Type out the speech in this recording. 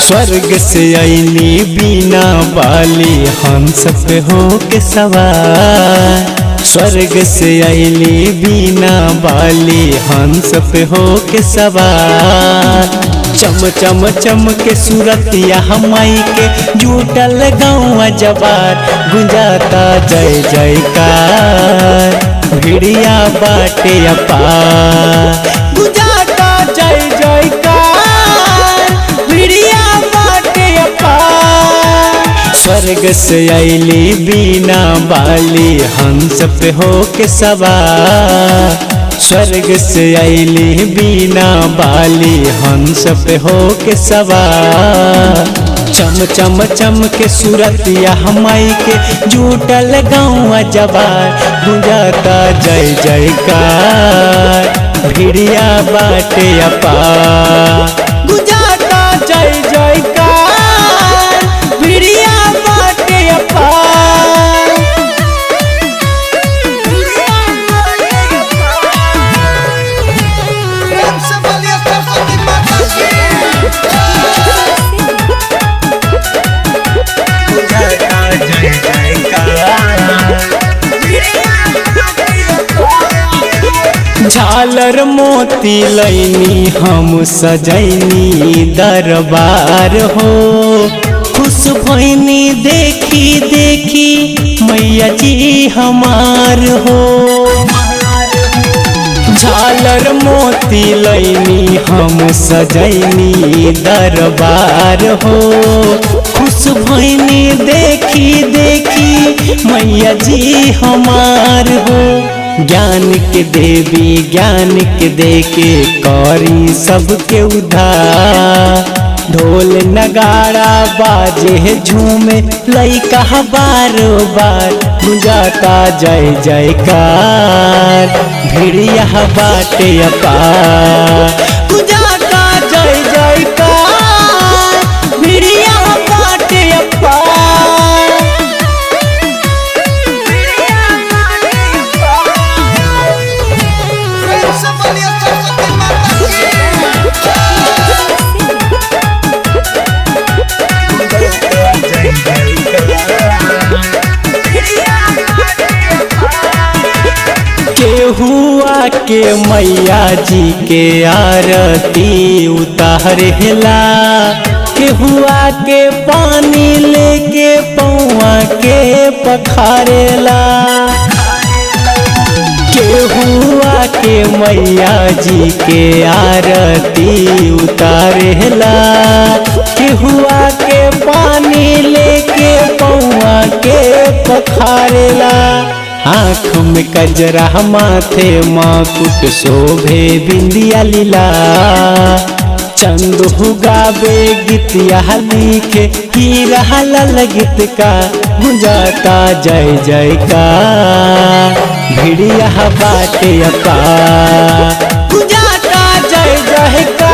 स्वर्ग से आईनी बिना बाली हंस पे हो के सवार। स्वर्ग से आईनी बिना बाली हंस पे हो के सवार। चम चम चम के सूरतिया माई के जुटल गाँव जवार। गुंजाता जय जयकार भिड़िया बाटे अपार। गुंजाता जय जयकार भिड़िया बाटे अपार। स्वर्ग से आईली बिना बाली हंस पे हो के सवार। स्वर्ग से आईली बिना बाली हंस पे हो के सवार। चम चम चम के सूरतिया माई के जुटल गाँव जवार। गुंजाता जय जयकार भिड़िया बाटे अपार। गुंजाता जय जयकार भिड़िया बाटे अपार। प्रेम से बोलिए सरस्वती माता की। गुंजाता जय जयकार। झालर मोती लैनी हम सजैनी दरबार हो। खुश भैनी देखी देखी मैया जी हमार हो। झालर मोती लैनी हम सजैनी दरबार हो। खुश भैनी देखी देखी मैया जी हमार हो। ज्ञान के देवी ज्ञान के देके करी सबके उधार। ढोल नगाड़ा बाजे झूमे लइका बारो बार। गुंजाता जय जयकार भिड़िया बाटे अपार। गुंजाता जय जयकार भिड़िया बाटे अपार। प्रेम से बोलिए सरस्वती माता की। केहुआ के मैया जी के आरती उतारेला। केहुआ के पानी लेके पौआ के पखारेला। केहुआ के मैया जी के आरती उतारेला। केहुआ के पानी लेके पौआ के पखारेला। आँख में कजरा माथे माकुट शोभे बिंदिया लीला। चंद गावे गीतिया लिखे हीरा लाल गीत का। गुंजाता जय जयकार भिड़िया बाटे अपार। गुंजाता जय जयकार।